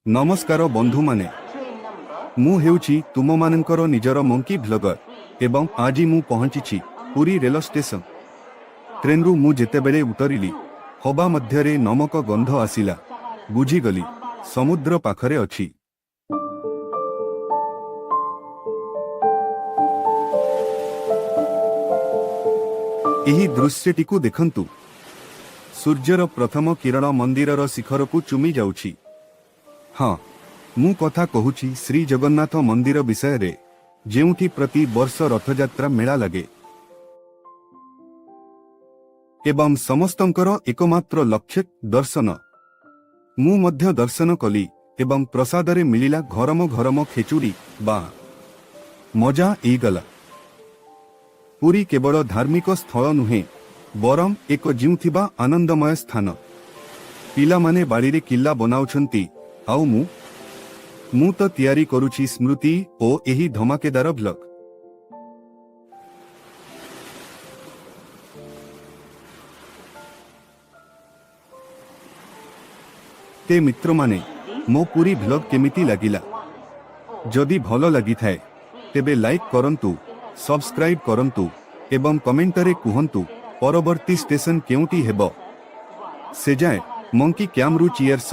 ନମସ୍କାର ବନ୍ଧୁମାନେ, ମୁଁ ହେଉଛି ତୁମମାନଙ୍କର ନିଜର ମଙ୍କି ଭ୍ଲଗର ଏବଂ ଆଜି ମୁଁ ପହଞ୍ଚିଛି ପୁରୀ ରେଳ ଷ୍ଟେସନ। ଟ୍ରେନରୁ ମୁଁ ଯେତେବେଳେ ଉତରିଲି, ହବା ମଧ୍ୟରେ ନମକ ଗନ୍ଧ ଆସିଲା। ବୁଝିଗଲି, ସମୁଦ୍ର ପାଖରେ ଅଛି। ଏହି ଦୃଶ୍ୟଟିକୁ ଦେଖନ୍ତୁ। ସୂର୍ଯ୍ୟର ପ୍ରଥମ କିରଣ ମନ୍ଦିରର ଶିଖରକୁ ଚୁମି ଯାଉଛି। ହଁ, ମୁଁ କଥା କହୁଛି ଶ୍ରୀ ଜଗନ୍ନାଥ ମନ୍ଦିର ବିଷୟରେ, ଯେଉଁଠି ପ୍ରତି ବର୍ଷ ରଥଯାତ୍ରା ମେଳା ଲାଗେ ଏବଂ ସମସ୍ତଙ୍କର ଏକମାତ୍ର ଲକ୍ଷ୍ୟ ଦର୍ଶନ। ମୁଁ ମଧ୍ୟ ଦର୍ଶନ କଲି ଏବଂ ପ୍ରସାଦରେ ମିଳିଲା ଗରମ ଗରମ ଖେଚୁଡ଼ି। ବା, ମଜା ହେଇଗଲା। ପୁରୀ କେବଳ ଧାର୍ମିକ ସ୍ଥଳ ନୁହେଁ, ବରଂ ଏକ ଜିଉଁଥିବା ଆନନ୍ଦମୟ ସ୍ଥାନ। ପିଲାମାନେ ବାଡ଼ିରେ କିଲ୍ଲା ବନାଉଛନ୍ତି, ଆଉ ମୁଁ ତ ତିଆରି କରୁଛି ସ୍ମୃତି ଓ ଏହି ଧମାକେଦାର ବ୍ଲଗ। ତେ ମିତ୍ରମାନେ, ମୋ ପୁରୀ ଭ୍ଲଗ କେମିତି ଲାଗିଲା? ଯଦି ଭଲ ଲାଗିଥାଏ, ତେବେ ଲାଇକ୍ କରନ୍ତୁ, ସବସ୍କ୍ରାଇବ୍ କରନ୍ତୁ ଏବଂ କମେଣ୍ଟରେ କୁହନ୍ତୁ ପରବର୍ତ୍ତୀ ଷ୍ଟେସନ କେଉଁଠି ହେବ। ସେ ଯାଏ ମଙ୍କି କ୍ୟାମ୍ରୁ ଚିୟର୍ସ।